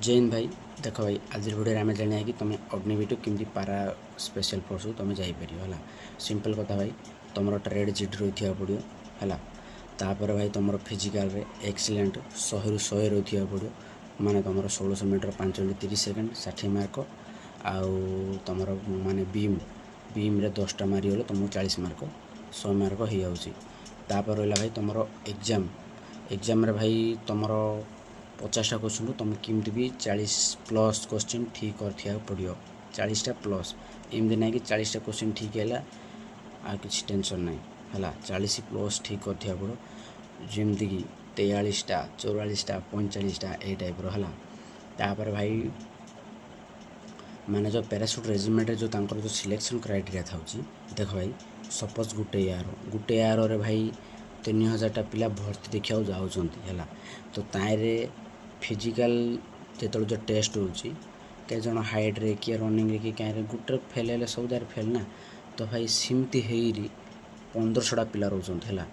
ଜୟ ହିନ୍ଦ ଭାଇ। ଦେଖ ଭାଇ, ଆଜିର ଭିଡ଼ିଓରେ ଆମେ ଜାଣିବା କି ତୁମେ ଅଗ୍ନିବୀରଠୁ କେମିତି ପାରା ସ୍ପେଶାଲ ଫୋର୍ସକୁ ତୁମେ ଯାଇପାରିବ। ହେଲା, ସିମ୍ପଲ୍ କଥା ଭାଇ, ତୁମର ଟ୍ରେଡ଼୍ ଜିଡି ରହିଥିବାକୁ ପଡ଼ିବ। ହେଲା, ତାପରେ ଭାଇ ତୁମର ଫିଜିକାଲରେ ଏକ୍ସିଲେଣ୍ଟ 100ରୁ 100 ରହିଥିବାକୁ ପଡ଼ିବ। ମାନେ ତୁମର 1600 ମିଟର 5 ମିନିଟ୍ 30 ସେକେଣ୍ଡ, 60 ମାର୍କ। ଆଉ ତୁମର ମାନେ ବିମ୍ରେ 10ଟା ମାରିଗଲେ ତୁମକୁ 40 ମାର୍କ, 100 ମାର୍କ ହେଇଯାଉଛି। ତାପରେ ରହିଲା ଭାଇ ତୁମର ଏକ୍ଜାମ୍। ଏକ୍ଜାମ୍ରେ ଭାଇ ତୁମର 50ଟା କୋଶ୍ଚିନ୍ରୁ ତୁମେ କେମିତି ବି 40 ପ୍ଲସ୍ କୋଶ୍ଚିନ୍ ଠିକ୍ କରିଥିବାକୁ ପଡ଼ିବ। 40ଟା ପ୍ଲସ୍, ଏମିତି ନାହିଁ କି 40ଟା କୋଶ୍ଚିନ୍ ଠିକ୍ ହେଲା ଆଉ କିଛି ଟେନସନ୍ ନାହିଁ। ହେଲା, 40 ପ୍ଲସ୍ ଠିକ୍ କରିଥିବାକୁ ପଡ଼ିବ, ଯେମିତିକି 43ଟା, 44ଟା, 45ଟା, ଏଇ ଟାଇପ୍ର। ହେଲା, ତାପରେ ଭାଇ ମାନେ ଯେଉଁ ପ୍ୟାରାସୁଟ୍ ରେଜିମେଣ୍ଟରେ ଯେଉଁ ତାଙ୍କର ଯେଉଁ ସିଲେକ୍ସନ୍ କ୍ରାଇଟେରିଆ ଥାଉଛି, ଦେଖ ଭାଇ, ସପୋଜ୍ ଗୋଟେ ଏଆର୍ଓରେ ଭାଇ 3000ଟା ପିଲା ଭର୍ତ୍ତି ଦେଖିବାକୁ ଯାଉଛନ୍ତି। ହେଲା, ତ ତାହିଁରେ ଫିଜିକାଲ୍ ଯେତେବେଳେ ଯେଉଁ ଟେଷ୍ଟ ହେଉଛି, କେତେ ଜଣ ହାଇଟ୍ରେ, କିଏ ରନିଂରେ, କିଏ କାହିଁରେ, ଗୋଟେ ଫେଲ୍ ହେଲେ ସବୁ ଜାଗାରେ ଫେଲ୍ ନା। ତ ଭାଇ ସେମିତି ହେଇରି 1500ଟା ପିଲା ରହୁଛନ୍ତି। ହେଲା,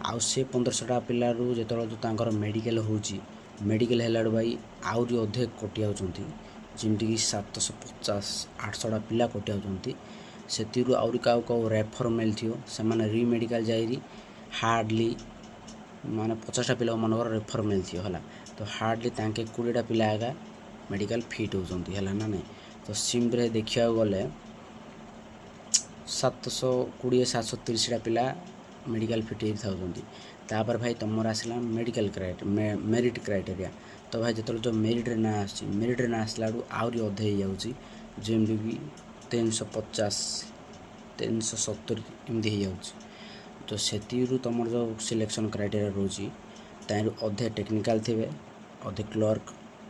ଆଉ ସେ 1500ଟା ପିଲାରୁ ଯେତେବେଳେ ଯେଉଁ ତାଙ୍କର ମେଡ଼ିକାଲ୍ ହେଉଛି, ମେଡ଼ିକାଲ୍ ହେଲାଠୁ ଭାଇ ଆହୁରି ଅଧିକ କଟି ଯାଉଛନ୍ତି, ଯେମିତିକି 750, 800ଟା ପିଲା କଟି ଯାଉଛନ୍ତି। ସେଥିରୁ ଆହୁରି କାହାକୁ କାହାକୁ ରେଫର୍ ମିଳିଥିବ, ସେମାନେ ରିମେଡ଼ିକାଲ୍ ଯାଇରି ହାର୍ଡ଼ଲି ମାନେ 50ଟା ପିଲାକୁ ମନେକର ରେଫର୍ ମିଳିଥିବ। ହେଲା, ତ ହାର୍ଡ଼ଲି ତାଙ୍କେ 20ଟା ପିଲା ଏକା ମେଡ଼ିକାଲ୍ ଫିଟ୍ ହେଉଛନ୍ତି। ହେଲା ନା ନାଇଁ? ତ ସିମ୍ରେ ଦେଖିବାକୁ ଗଲେ 720, 730ଟା ପିଲା ମେଡ଼ିକାଲ୍ ଫିଟ୍ ହେଇଥାଉଛନ୍ତି। ତାପରେ ଭାଇ ତୁମର ଆସିଲା ମେଡ଼ିକାଲ୍ ମେରିଟ୍ କ୍ରାଇଟେରିଆ। ତ ଭାଇ ଯେତେବେଳେ ଯେଉଁ ମେରିଟ୍ରେ ନାଁ ଆସୁଛି, ମେରିଟ୍ରେ ନାଁ ଆସିଲା ବେଳକୁ ଆହୁରି ଅଧେ ହେଇଯାଉଛି, ଯେମିତିକି 350, 370 ଏମିତି ହେଇଯାଉଛି। ତ ସେଥିରୁ ତୁମର ଯେଉଁ ସିଲେକ୍ସନ୍ କ୍ରାଇଟେରିଆ ରହୁଛି, ତାହିଁରୁ ଅଧେ ଟେକ୍ନିକାଲ୍ ଥିବେ, ଅଧେ କ୍ଲର୍କ,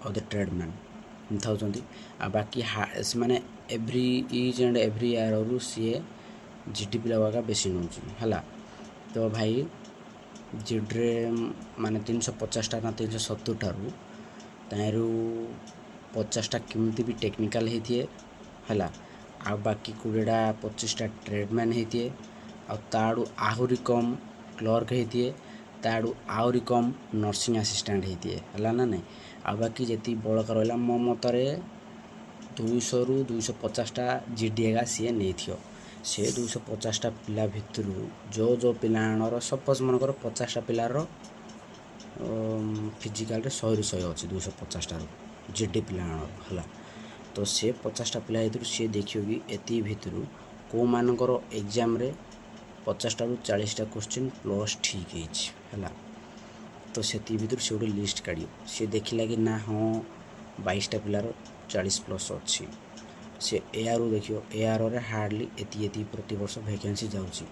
ଅଧେ ଟ୍ରେଡ଼ମ୍ୟାନ୍ ଏମିତି ଥାଉଛନ୍ତି। ଆଉ ବାକି ସେମାନେ ଏଭ୍ରି ଇଚ୍ ଆଣ୍ଡ ଏଭ୍ରି ଇୟର୍ରୁ ସିଏ ଜିଡି ପିଲା ଏକା ବେଶୀ ନେଉଛି। ହେଲା, ତ ଭାଇ ଜିଡ଼ିରେ ମାନେ 350ଟା ନା 370ଠାରୁ ତାହିଁରୁ 50ଟା କେମିତି ବି ଟେକ୍ନିକାଲ୍ ହେଇଥିଏ। ହେଲା, ଆଉ ବାକି 20ଟା, 25ଟା ଟ୍ରେଡ଼ମ୍ୟାନ୍ ହେଇଥିଏ, ଆଉ ତାଠୁ ଆହୁରି କମ୍ କ୍ଲର୍କ ହେଇଥିଏ, ତାଠୁ ଆହୁରି କମ୍ ନର୍ସିଂ ଆସିଷ୍ଟାଣ୍ଟ ହେଇଥିଏ। ହେଲା ନା ନାଇଁ? ଆଉ ବାକି ଯେତିକି ବଳକା ରହିଲା, ମୋ ମତରେ 200ରୁ 250ଟା ଜିଡି ଏକା ସିଏ ନେଇଥିବ। ସେ 250ଟା ପିଲା ଭିତରୁ ଯେଉଁ ଯେଉଁ ପିଲାଙ୍କର ସପୋଜ୍ ମନେକର 50ଟା ପିଲାର ଫିଜିକାଲରେ 100ରୁ 100 ଅଛି, 250ଟାରୁ ଜିଡି ପିଲାଙ୍କର। ହେଲା, ତ ସେ 50ଟା ପିଲା ଭିତରୁ ସିଏ ଦେଖିବ କି ଏତିକି ଭିତରୁ କେଉଁମାନଙ୍କର ଏକ୍ଜାମ୍ରେ 50ଟାରୁ 40ଟା କୋଶ୍ଚିନ୍ ପ୍ଲସ୍ ଠିକ୍ ହେଇଛି। ହେଲା, ତ ସେତିକି ଭିତରୁ ସେ ଗୋଟେ ଲିଷ୍ଟ କାଢ଼ିବ। ସିଏ ଦେଖିଲା କି ନା ହଁ, 22ଟା ପିଲାର 40 ପ୍ଲସ୍ ଅଛି। ସେ ଏଆର୍ଓ ଦେଖିବ, ଏଆର୍ଓରେ ହାର୍ଡ଼ଲି ଏତିକି ଏତିକି ପ୍ରତିବର୍ଷ ଭେକେନ୍ସି ଯାଉଛି।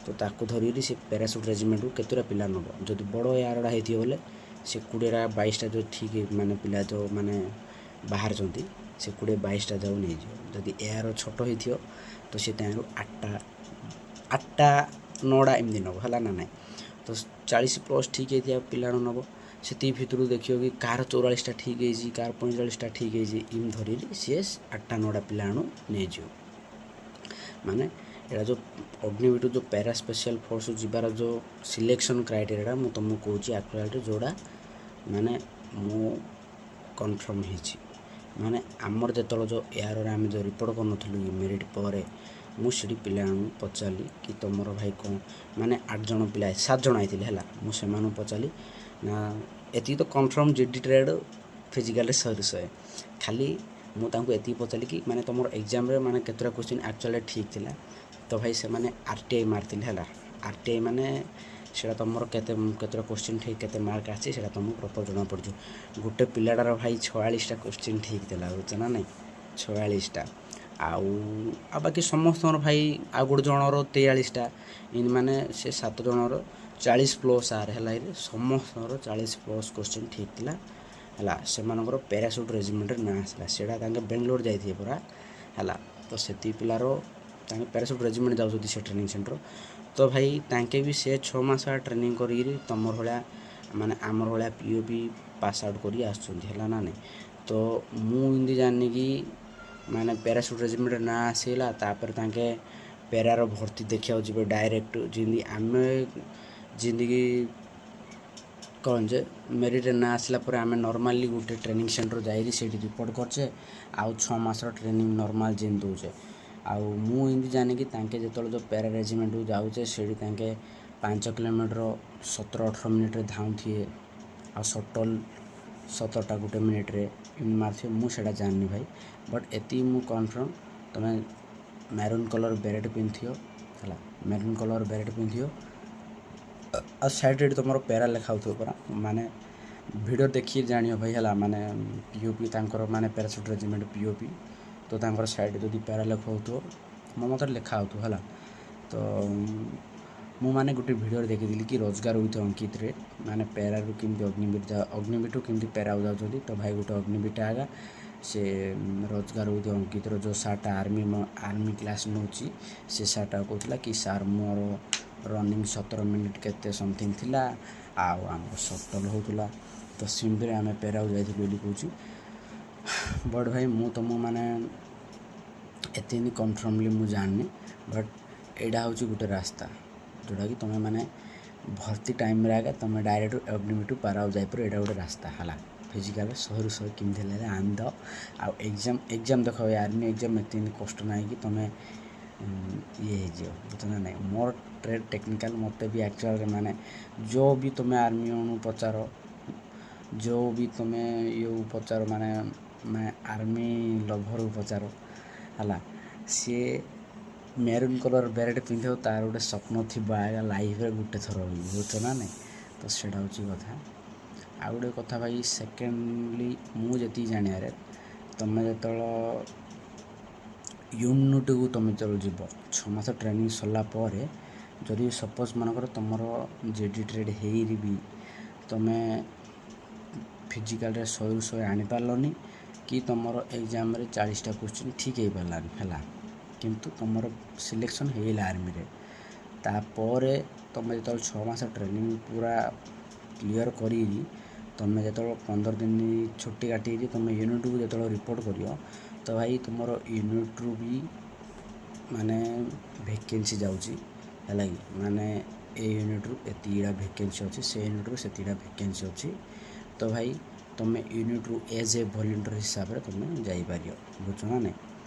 ତ ତାକୁ ଧରିକିରି ସେ ପ୍ୟାରାସୁଟ୍ ରେଜିମେଣ୍ଟକୁ କେତେଟା ପିଲା ନେବ। ଯଦି ବଡ଼ ଏଆର୍ଓଟା ହେଇଥିବ ବୋଲେ ସେ 20ଟା, 22ଟା ଯେଉଁ ଠିକ୍ ମାନେ ପିଲା ଯେଉଁ ମାନେ ବାହାରିଛନ୍ତି, ସେ 20, 22ଟା ଯାଉ ନେଇଯିବ। ଯଦି ଏଆର୍ଓ ଛୋଟ ହେଇଥିବ, ତ ସେ ତାହିଁରୁ ଆଠଟା, ନଅଟା ଏମିତି ନେବ। ହେଲା ନା ନାଇଁ? ତ 40 ପ୍ଲସ୍ ଠିକ୍ ହେଇଥିବା ପିଲାଙ୍କୁ ନେବ। ସେତିକି ଭିତରୁ ଦେଖିବ କି କାହାର 44ଟା ଠିକ୍ ହେଇଛି, କାହାର 45ଟା ଠିକ୍ ହେଇଛି, ଏମିତି ଧରିକି ସିଏ ଆଠଟା, ନଅଟା ପିଲାଙ୍କୁ ନେଇଯିବ। ମାନେ ଏଇଟା ଯେଉଁ ଅଗ୍ନିବୀର, ଯେଉଁ ପ୍ୟାରା ସ୍ପେଶିଆଲ ଫୋର୍ସ ଯିବାର ଯେଉଁ ସିଲେକ୍ସନ୍ କ୍ରାଇଟେରିଆଟା ମୁଁ ତୁମକୁ କହୁଛି, ଆକ୍ଚୁଆଲିଟି ଯେଉଁଟା ମାନେ ମୁଁ କନଫର୍ମ ହେଇଛି। ମାନେ ଆମର ଯେତେବେଳେ ଯେଉଁ ଏଆର୍ଓରେ ଆମେ ଯେଉଁ ରିପୋର୍ଟ କରୁନଥିଲୁ କି ମେରିଟ୍ ପରେ, ମୁଁ ସେଠି ପିଲାମାନଙ୍କୁ ପଚାରିଲି କି ତୁମର ଭାଇ କ'ଣ, ମାନେ ଆଠ ଜଣ ପିଲା, ସାତ ଜଣ ଆଇଥିଲେ। ହେଲା, ମୁଁ ସେମାନଙ୍କୁ ପଚାରିଲି ନା ଏତିକି ତ କନଫର୍ମ ଜିଡି ଟ୍ରେଡ଼୍ ଫିଜିକାଲରେ 100ରୁ 100। ଖାଲି ମୁଁ ତାଙ୍କୁ ଏତିକି ପଚାରିଲି କି ମାନେ ତୁମର ଏକ୍ଜାମ୍ରେ ମାନେ କେତେଟା କୋଶ୍ଚିନ୍ ଆକ୍ଚୁଆଲି ଠିକ୍ ଥିଲା। ତ ଭାଇ ସେମାନେ ଆର୍ଟିଆଇ ମାରିଥିଲେ। ହେଲା, ଆର୍ଟିଆଇ ମାନେ ସେଇଟା ତୁମର କେତେ କେତେଟା କୋଶ୍ଚିନ୍ ଠିକ୍, କେତେ ମାର୍କ ଆସିଛି, ସେଇଟା ତୁମକୁ ପ୍ରପର୍ ଜଣାପଡ଼ିଯିବ। ଗୋଟେ ପିଲାଟାର ଭାଇ 46ଟା କୋଶ୍ଚିନ୍ ଠିକ୍ ଥିଲା, ବୁଝୁଛ ନା ନାଇଁ? 46ଟା। ଆଉ ବାକି ସମସ୍ତଙ୍କର ଭାଇ ଆଉ ଗୋଟେ ଜଣର 43ଟା। ଏମିତି ମାନେ ସେ ସାତ ଜଣର 40 ପ୍ଲସ୍ ଆର୍ ହେଲା, ସମସ୍ତଙ୍କର 40 ପ୍ଲସ୍ କୋଶ୍ଚିନ୍ ଠିକ୍ ଥିଲା। ହେଲା, ସେମାନଙ୍କର ପ୍ୟାରାସୁଟ୍ ରେଜିମେଣ୍ଟରେ ନାଁ ଆସିଲା। ସେଇଟା ତାଙ୍କେ ବେଙ୍ଗଲୋର ଯାଇଥିବେ ପରା। ହେଲା, ତ ସେତିକି ପିଲାର ତାଙ୍କେ ପ୍ୟାରାସୁଟ୍ ରେଜିମେଣ୍ଟ ଯାଉଛନ୍ତି ସେ ଟ୍ରେନିଂ ସେଣ୍ଟର। ତ ଭାଇ ତାଙ୍କେ ବି ସେ 6 ମାସ ଟ୍ରେନିଂ କରିକିରି ତୁମର ଭଳିଆ, ମାନେ ଆମର ଭଳିଆ ପିଓପି ପାସ୍ ଆଉଟ୍ କରି ଆସୁଛନ୍ତି। ହେଲା ନା ନାଇଁ? ତ ମୁଁ ଏମିତି ଜାଣିନି କି ମାନେ ପ୍ୟାରାସୁଟ୍ ରେଜିମେଣ୍ଟରେ ନାଁ ଆସିଗଲା, ତାପରେ ତାଙ୍କେ ପ୍ୟାରାର ଭର୍ତ୍ତି ଦେଖିବାକୁ ଯିବେ ଡାଇରେକ୍ଟ। ଯେମିତି ଆମେ ଯେମିତିକି କରନ୍ ଯେ ମେରିଟ୍ରେ ନାଁ ଆସିଲା ପରେ ଆମେ ନର୍ମାଲି ଗୋଟେ ଟ୍ରେନିଂ ସେଣ୍ଟର ଯାଇକି ସେଇଠି ରିପୋର୍ଟ କରୁଛେ ଆଉ 6 ମାସର ଟ୍ରେନିଂ ନର୍ମାଲ୍ ଯେମିତି ଦେଉଛେ। ଆଉ ମୁଁ ଏମିତି ଜାଣିକି ତାଙ୍କେ ଯେତେବେଳେ ଯେଉଁ ପ୍ୟାରା ରେଜିମେଣ୍ଟକୁ ଯାଉଛେ, ସେଇଠି ତାଙ୍କେ 5 କିଲୋମିଟର 17-18 ମିନିଟ୍ରେ ଧାଉଁଥିବେ ଆଉ ସଟଲ୍ 17ଟା ଗୋଟେ ମିନିଟ୍ରେ ଏମିତି ମାରୁଥିବେ। ମୁଁ ସେଇଟା ଜାଣିନି ଭାଇ, ବଟ୍ ଏତିକି ମୁଁ କନଫର୍ମ, ତୁମେ ମେରୁନ୍ କଲର୍ ବେରେଟ୍ ପିନ୍ଧିଥିବ, ହେଲା? ମେରୁନ୍ କଲର୍ ବେରେଟ୍ ପିନ୍ଧିଥିବ ଆଉ ସାଇଡ଼୍ରେ ଏଠି ତୁମର ପ୍ୟାରା ଲେଖା ହେଉଥିବ ପରା। ମାନେ ଭିଡ଼ିଓ ଦେଖିକି ଜାଣିବ ଭାଇ, ହେଲା? ମାନେ ପିଓପି ତାଙ୍କର, ମାନେ ପ୍ୟାରାସୁଟ୍ ରେଜିମେଣ୍ଟ ପିଓପି ତ ତାଙ୍କର ସାଇଡ଼୍ରେ ଯଦି ପ୍ୟାରା ଲେଖା ହେଉଥିବ, ମୋ ମତରେ ଲେଖା ହେଉଥିବ, ହେଲା? ତ ମୁଁ ମାନେ ଗୋଟେ ଭିଡ଼ିଓରେ ଦେଖିଥିଲି କି ରୋଜଗାର ୱିଥ୍ ଅଙ୍କିତରେ, ମାନେ ପ୍ୟାରାରୁ କେମିତି ଅଗ୍ନିବୀର, ଅଗ୍ନିବୀରଠୁ କେମିତି ପ୍ୟାରାକୁ ଯାଉଛନ୍ତି। ତ ଭାଇ, ଗୋଟେ ଅଗ୍ନିବୀରଟା ଆଗା ସେ ରୋଜଗାର ୱିଥ୍ ଅଙ୍କିତର ଯେଉଁ ସାର୍ଟା ଆର୍ମି ଆର୍ମି କ୍ଲାସ୍ ନେଉଛି, ସେ ସାର୍ଟା କହୁଥିଲା କି ସାର୍, ମୋର ରନିଂ 17 ମିନିଟ୍ କେତେ ସମଥିଙ୍ଗ ଥିଲା ଆଉ ଆମର ସଟଲ୍ ହେଉଥିଲା, ତ ସେମିତିରେ ଆମେ ପ୍ୟାରାକୁ ଯାଇଥିଲୁ ବୋଲି କହୁଛି। ବଟ୍ ଭାଇ, ମୁଁ ତୁମ ମାନେ ଏତେ କନଫର୍ମଲି ମୁଁ ଜାଣିନି, ବଟ୍ ଏଇଟା ହେଉଛି ଗୋଟେ ରାସ୍ତା ଯେଉଁଟାକି ତୁମେ ମାନେ ଭର୍ତ୍ତି ଟାଇମ୍ରେ ଆଗା ତୁମେ ଡାଇରେକ୍ଟ ଅଗ୍ନିବୀରଠୁ ପାରାକୁ ଯାଇପାରିବ। ଏଇଟା ଗୋଟେ ରାସ୍ତା ହେଲା। ଫିଜିକାଲ୍ 100ରୁ 100 କେମିତି ହେଲେ ଆଣିଦିଅ। ଆଉ ଏକ୍ଜାମ୍ ଏକ୍ଜାମ୍ ଦେଖ, ଆର୍ମି ଏକ୍ଜାମ୍ ଏତେ କଷ୍ଟ ନାହିଁ କି ତୁମେ ଇଏ ହେଇଯିବ, ବୁଝୁଛ ନା ନାହିଁ? ମୋର ଟ୍ରେଡ଼୍ ଟେକ୍ନିକାଲ୍, ମୋତେ ବି ଆକ୍ଚୁଆଲି ମାନେ ଯେଉଁ ବି ତୁମେ ଆର୍ମି ପଚାର, ଯେଉଁ ବି ତୁମେ ଇଏ ପଚାର, ମାନେ ମାନେ ଆର୍ମି ଲଭରକୁ ପଚାର, ହେଲା? ସିଏ ମେରୁନ୍ କଲର୍ ବେରେଟ୍ ପିନ୍ଧିବ, ତାର ଗୋଟେ ସ୍ୱପ୍ନ ଥିବ ଆଗା ଲାଇଫ୍ରେ ଗୋଟେ ଥର ବି, ବୁଝୁଛ ନା ନାହିଁ? ତ ସେଇଟା ହେଉଛି କଥା। ଆଉ ଗୋଟେ କଥା ଭାଇ, ସେକେଣ୍ଡଲି ମୁଁ ଯେତିକି ଜାଣିବାରେ, ତୁମେ ଯେତେବେଳେ ୟୁନିଟ୍କୁ ତୁମେ ଯେତେବେଳେ ଯିବ, 6 ମାସ ଟ୍ରେନିଂ ସରିଲା ପରେ, ଯଦି ସପୋଜ୍ ମନେକର ତୁମର ଜେଡ଼ି ଟ୍ରେଡ଼୍ ହେଇରି ବି ତୁମେ ଫିଜିକାଲରେ 100ରୁ 100 ଆଣିପାରିଲନି କି ତୁମର ଏକ୍ଜାମ୍ରେ 40ଟା କୋଶ୍ଚିନ୍ ଠିକ୍ ହେଇପାରିଲାନି, ହେଲା? କିନ୍ତୁ ତୁମର ସିଲେକ୍ସନ୍ ହେଇଗଲା ଆର୍ମିରେ। ତାପରେ ତୁମେ ଯେତେବେଳେ 6 ମାସ ଟ୍ରେନିଂ ପୁରା କ୍ଲିଅର୍ କରିକି ତୁମେ ଯେତେବେଳେ 15 ଦିନ ଛୁଟି କାଟିକି ତୁମେ ୟୁନିଟ୍କୁ ଯେତେବେଳେ ରିପୋର୍ଟ କରିବ, ତ ଭାଇ, ତୁମର ୟୁନିଟ୍ରୁ ବି ମାନେ ଭେକେନ୍ସି ଯାଉଛି, ହେଲା କି? ମାନେ ଏ ୟୁନିଟ୍ରୁ ଏତିକିଟା ଭେକେନ୍ସି ଅଛି, ସେ ୟୁନିଟ୍ରୁ ସେତିକିଟା ଭେକେନ୍ସି ଅଛି। ତ ଭାଇ, ତୁମେ ୟୁନିଟ୍ରୁ ଏଜ୍ ଏ ଭଲେଣ୍ଟିୟର ହିସାବରେ ତୁମେ ଯାଇପାରିବ, ବୁଝୁଛ ନା ନାହିଁ?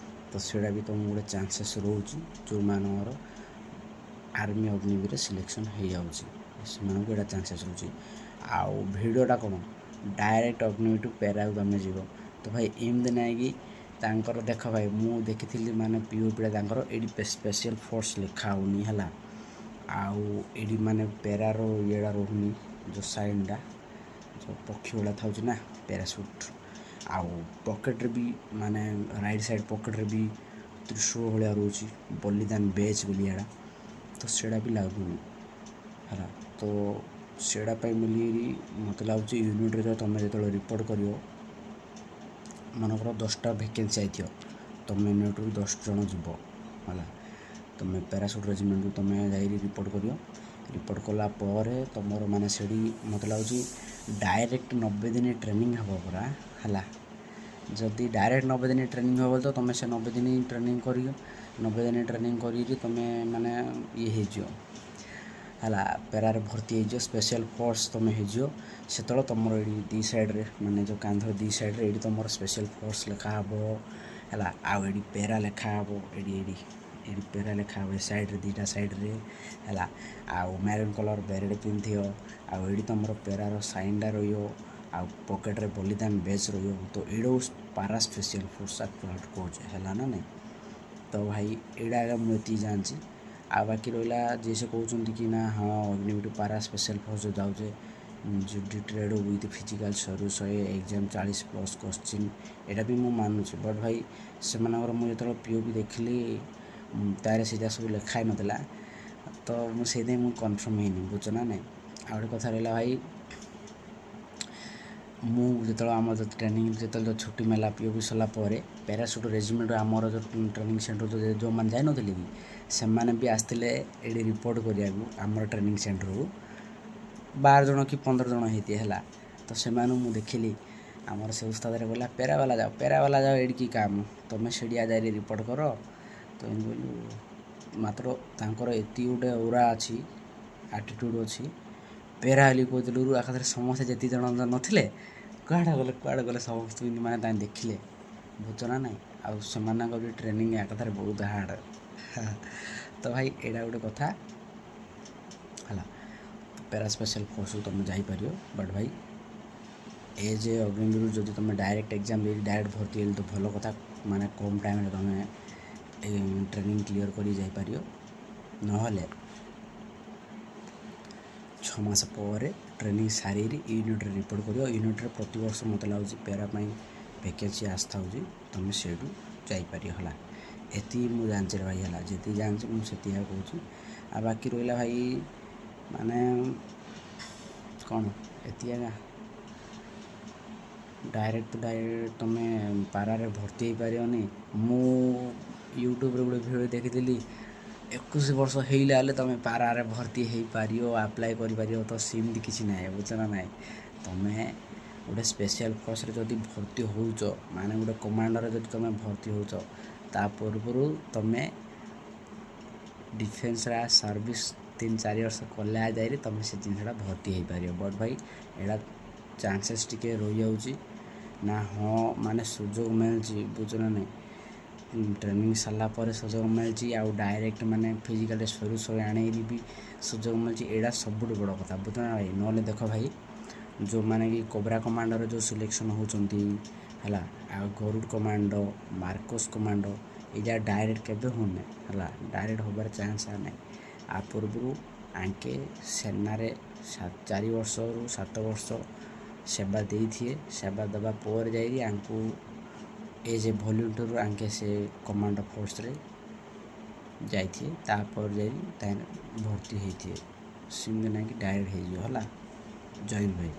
ତ ସେଇଟା ବି ତୁମକୁ ଗୋଟେ ଚାନ୍ସେସ୍ ରହୁଛି। ଯେଉଁମାନଙ୍କର ଆର୍ମି ଅଗ୍ନିବୀରରେ ସିଲେକ୍ସନ୍ ହେଇଯାଉଛି, ସେମାନଙ୍କୁ ଏଇଟା ଚାନ୍ସେସ୍ ରହୁଛି। ଆଉ ଭିଡ଼ିଓଟା କ'ଣ, ଡାଇରେକ୍ଟ ଅଗ୍ନିବୀରଠୁ ପ୍ୟାରାକୁ ତୁମେ ଯିବ। ତ ଭାଇ, ଏମିତି ନାହିଁ କି ତାଙ୍କର, ଦେଖ ଭାଇ, ମୁଁ ଦେଖିଥିଲି ମାନେ ପିଓପିଟା ତାଙ୍କର ଏଇଠି ସ୍ପେଶିଆଲ୍ ଫୋର୍ସ ଲେଖା ହେଉନି, ହେଲା? ଆଉ ଏଇଠି ମାନେ ପ୍ୟାରାର ଇଏଟା ରହୁନି, ଯେଉଁ ସାଇନ୍ଟା, ଯେଉଁ ପକ୍ଷୀ ଭଳିଆ ଥାଉଛି ନା ପ୍ୟାରାସୁଟ୍। ଆଉ ପକେଟ୍ରେ ବି, ମାନେ ରାଇଟ୍ ସାଇଡ଼୍ ପକେଟ୍ରେ ବି ତ୍ରିଶୂଳ ଭଳିଆ ରହୁଛି, ବଲିଦାନ ବେଚ୍ ବୋଲି ଏଇଟା, ତ ସେଇଟା ବି ଲାଗୁନି, ହେଲା? ତ ସେଇଟା ପାଇଁ ବୋଲିକିରି ମୋତେ ଲାଗୁଛି ୟୁନିଟ୍ରେ ତୁମେ ଯେତେବେଳେ ରିପୋର୍ଟ କରିବ, ମନେକର 10ଟା ଭେକେନ୍ସି ଆଇଥିବ, ତୁମେ ୟୁନିଟ୍ରୁ 10 ଜଣ ଯିବ, ହେଲା? ତୁମେ ପ୍ୟାରାସୁଟ୍ ରେଜିମେଣ୍ଟକୁ ତୁମେ ଯାଇକି ରିପୋର୍ଟ କରିବ। ରିପୋର୍ଟ କଲା ପରେ ତୁମର ମାନେ ସେଇଠି ମୋତେ ଲାଗୁଛି ଡାଇରେକ୍ଟ 90 ଦିନ ଟ୍ରେନିଂ ହେବ ପରା, ହେଲା? ଯଦି ଡାଇରେକ୍ଟ 90 ଦିନ ଟ୍ରେନିଂ ହେବ, ତ ତୁମେ ସେ 90 ଦିନ ଟ୍ରେନିଂ କରିବ। 90 ଦିନ ଟ୍ରେନିଂ କରିକି ତୁମେ ମାନେ ଇଏ ହେଇଯିବ, ହେଲା? ପ୍ୟାରାରେ ଭର୍ତ୍ତି ହେଇଯିବ, ସ୍ପେଶିଆଲ୍ ଫୋର୍ସ ତୁମେ ହେଇଯିବ। ସେତେବେଳେ ତୁମର ଏଇଠି ଦୁଇ ସାଇଡ଼୍ରେ, ମାନେ ଯେଉଁ କାନ୍ଧ ଦୁଇ ସାଇଡ଼୍ରେ ଏଇଠି ତୁମର ସ୍ପେଶିଆଲ୍ ଫୋର୍ସ ଲେଖା ହେବ, ହେଲା? ଆଉ ଏଇଠି ପ୍ୟାରା ଲେଖା ହେବ, ଏଇଠି ଏଇଠି ଏଇଠି ପ୍ୟାରା ଲେଖା ହେବ, ଏ ସାଇଡ଼୍ରେ, ଦୁଇଟା ସାଇଡ଼୍ରେ, ହେଲା? ଆଉ ମେରୁନ୍ କଲର୍ ବେରେଟ୍ ପିନ୍ଧିଥିବ ଆଉ ଏଇଠି ତୁମର ପ୍ୟାରାର ସାଇନ୍ଟା ରହିବ ଆଉ ପକେଟ୍ରେ ବଲିଦାନ ବେଚ୍ ରହିବ। ତ ଏଇଟା ପାରା ସ୍ପେଶିଆଲ୍ ଫୋର୍ସ ଆକ୍ଚୁଆଲି କହୁଛେ, ହେଲା ନା ନାଇଁ? ତ ଭାଇ, ଏଇଟା ଆଜ୍ଞା ମୁଁ ଏତିକି ଜାଣିଛି। ଆଉ ବାକି ରହିଲା ଯିଏ ସେ କହୁଛନ୍ତି କି ନା ହଁ, ଅଗ୍ନିବୀର ପାରା ସ୍ପେଶିଆଲ୍ ଫୋର୍ସ ଯେଉଁ ଯାଉଛେ, ଜିଡି ଟ୍ରେଡ଼୍ ୱିଥ୍ ଫିଜିକାଲ୍ 100ରୁ 100, ଏକ୍ଜାମ୍ 40+ କୋଶ୍ଚିନ୍, ଏଇଟା ବି ମୁଁ ମାନୁଛି। ବଟ୍ ଭାଇ, ସେମାନଙ୍କର ମୁଁ ଯେତେବେଳେ ପିଓପି ଦେଖିଲି, ତାରେ ସେଇଟା ସବୁ ଲେଖା ହେଇନଥିଲା, ତ ମୁଁ ସେଇଥିପାଇଁ ମୁଁ କନଫର୍ମ ହେଇନି, ବୁଝୁଛ ନା ନାଇଁ? ଆଉ ଗୋଟେ କଥା ରହିଲା ଭାଇ, ମୁଁ ଯେତେବେଳେ ଆମର ଟ୍ରେନିଂ ଯେତେବେଳେ ଛୁଟି ମିଳିଲା, ପିଓପି ସରିଲା ପରେ ପ୍ୟାରାସୁଟ୍ ରେଜିମେଣ୍ଟ ଆମର ଯେଉଁ ଟ୍ରେନିଂ ସେଣ୍ଟର ଯେଉଁମାନେ ଯାଇନଥିଲେ କି, ସେମାନେ ବି ଆସିଥିଲେ ଏଇଠି ରିପୋର୍ଟ କରିବାକୁ ଆମର ଟ୍ରେନିଂ ସେଣ୍ଟରକୁ। 12 ଜଣ କି 15 ଜଣ ହେଇଥିବେ, ହେଲା? ତ ସେମାନଙ୍କୁ ମୁଁ ଦେଖିଲି। ଆମର ସେ ଉସ୍ତାଦରେ କହିଲା, "ପ୍ୟାରାବାଲା ଯାଅ, ପ୍ୟାରାବାଲା ଯାଅ, ଏଇଠି କି କାମ? ତୁମେ ସେଇଠି ଯାଇକି ରିପୋର୍ଟ କର।" ତ ଏମିତି କହିଲୁ। ମାତ୍ର ତାଙ୍କର ଏତିକି ଗୋଟେ ଔରା ଅଛି, ଆଟିଟ୍ୟୁଡ଼୍ ଅଛି। ପେରା ବୋଲି କହୁଥିଲୁ। ଏକାଥରେ ସମସ୍ତେ ଯେତିକି ଜଣ ନଥିଲେ, କୁଆଡ଼େ ଗଲେ, କୁଆଡ଼େ ଗଲେ, ସମସ୍ତଙ୍କୁ ଏମିତି ମାନେ ତାଙ୍କୁ ଦେଖିଲେ, ବୁଝୁଛ ନା ନାଇଁ? ଆଉ ସେମାନଙ୍କ ବି ଟ୍ରେନିଂ ଏକାଥରେ ବହୁତ ହାର୍ଡ଼। ତ ଭାଇ, ଏଇଟା ଗୋଟେ କଥା ହେଲା। ପ୍ୟାରା ସ୍ପେଶାଲ ଫୋର୍ସକୁ ତୁମେ ଯାଇପାରିବ, ବଟ୍ ଭାଇ, ଏଜ୍ ଏ ଅଗ୍ନିବୀର ଯଦି ତୁମେ ଡାଇରେକ୍ଟ ଏକ୍ଜାମ୍ ଦେଇକି ଡାଇରେକ୍ଟ ଭର୍ତ୍ତି ହେଲେ ତ ଭଲ କଥା, ମାନେ କମ୍ ଟାଇମ୍ରେ ତୁମେ ଟ୍ରେନିଂ କ୍ଲିଅର୍ କରି ଯାଇପାରିବ। ନହେଲେ 6 ମାସ ପରେ ଟ୍ରେନିଂ ସାରିକି ୟୁନିଟ୍ରେ ରିପୋର୍ଟ କରିବ। ୟୁନିଟ୍ରେ ପ୍ରତିବର୍ଷ ମୋତେ ଲାଗୁଛି ପ୍ୟାରା ପାଇଁ ଭେକେନ୍ସି ଆସିଥାଉଛି, ତୁମେ ସେଇଠୁ ଯାଇପାରିବ। ହେଲା, ଏତିକି ମୁଁ ଜାଣିଛି ଭାଇ। ହେଲା, ଯେତିକି ଜାଣିଛି ମୁଁ ସେତିକି କହୁଛି। ଆଉ ବାକି ରହିଲା ଭାଇ, ମାନେ କ'ଣ ଏତିକି ଆଜ୍ଞା। ଡାଇରେକ୍ଟ ଡାଇରେକ୍ଟ ତୁମେ ପାରାରେ ଭର୍ତ୍ତି ହେଇପାରିବନି। ମୁଁ ୟୁଟ୍ୟୁବରେ ଗୋଟେ ଭିଡ଼ିଓ ଦେଖିଥିଲି, 21 ବର୍ଷ ହେଇଲା ହେଲେ ତୁମେ ପାରାରେ ଭର୍ତ୍ତି ହେଇପାରିବ, ଆପ୍ଲାଏ କରିପାରିବ। ତ ସେମିତି କିଛି ନାହିଁ, ବୁଝୁଛ ନା ନାହିଁ? ତୁମେ ଗୋଟେ ସ୍ପେଶିଆଲ୍ ଫୋର୍ସରେ ଯଦି ଭର୍ତ୍ତି ହେଉଛ, ମାନେ ଗୋଟେ କମାଣ୍ଡୋରେ ଯଦି ତୁମେ ଭର୍ତ୍ତି ହେଉଛ, ତା ପୂର୍ବରୁ ତୁମେ ଡିଫେନ୍ସରେ ସର୍ଭିସ୍ 3-4 ବର୍ଷ କଲା ଯାଇରେ ତୁମେ ସେ ଜିନିଷଟା ଭର୍ତ୍ତି ହେଇପାରିବ। ବଟ୍ ଭାଇ, ଏଇଟା ଚାନ୍ସେସ୍ ଟିକେ ରହିଯାଉଛି ନା। ହଁ, ମାନେ ସୁଯୋଗ ମିଳୁଛି, ବୁଝୁଛ ନା ନାହିଁ? ଟ୍ରେନିଂ ସାରିଲା ପରେ ସୁଯୋଗ ମିଳିଛି, ଆଉ ଡାଇରେକ୍ଟ ମାନେ ଫିଜିକାଲ୍ ସରୁ ସରୁ ଆଣିକିରି ବି ସୁଯୋଗ ମିଳୁଛି। ଏଇଟା ସବୁଠୁ ବଡ଼ କଥା, ବୁଝୁଛ ନା ଭାଇ? ନହେଲେ ଦେଖ ଭାଇ, ଯେଉଁମାନେ କି କୋବ୍ରା କମାଣ୍ଡୋରେ ଯେଉଁ ସିଲେକ୍ସନ୍ ହେଉଛନ୍ତି, ହେଲା, ଆଉ ଗରୁଡ଼ କମାଣ୍ଡୋ, ମାର୍କୋସ୍ କମାଣ୍ଡୋ, ଏଇଟା ଡାଇରେକ୍ଟ କେବେ ହେଉନି। ହେଲା, ଡାଇରେକ୍ଟ ହେବାର ଚାନ୍ସ ନାହିଁ। ଆ ପୂର୍ବରୁ ଆଙ୍କେ ସେନାରେ 4 ବର୍ଷରୁ 7 ବର୍ଷ ସେବା ଦେଇଥିଏ। ସେବା ଦେବା ପରେ ଯାଇକି ଆଙ୍କୁ ଏଜ୍ ଏ ଭଲ୍ୟୁଣ୍ଟିୟର ଆଙ୍କେ ସେ କମାଣ୍ଡୋ ଫୋର୍ସରେ ଯାଇଥିଏ, ତାପରେ ଯାଇକି ତାହିଁରେ ଭର୍ତ୍ତି ହେଇଥିଏ। ସେମିତି ନାହିଁ କି ଡାଇରେକ୍ଟ ହେଇଯିବ। ହେଲା, ଜୟ ହିନ୍ଦ ଭାଇ।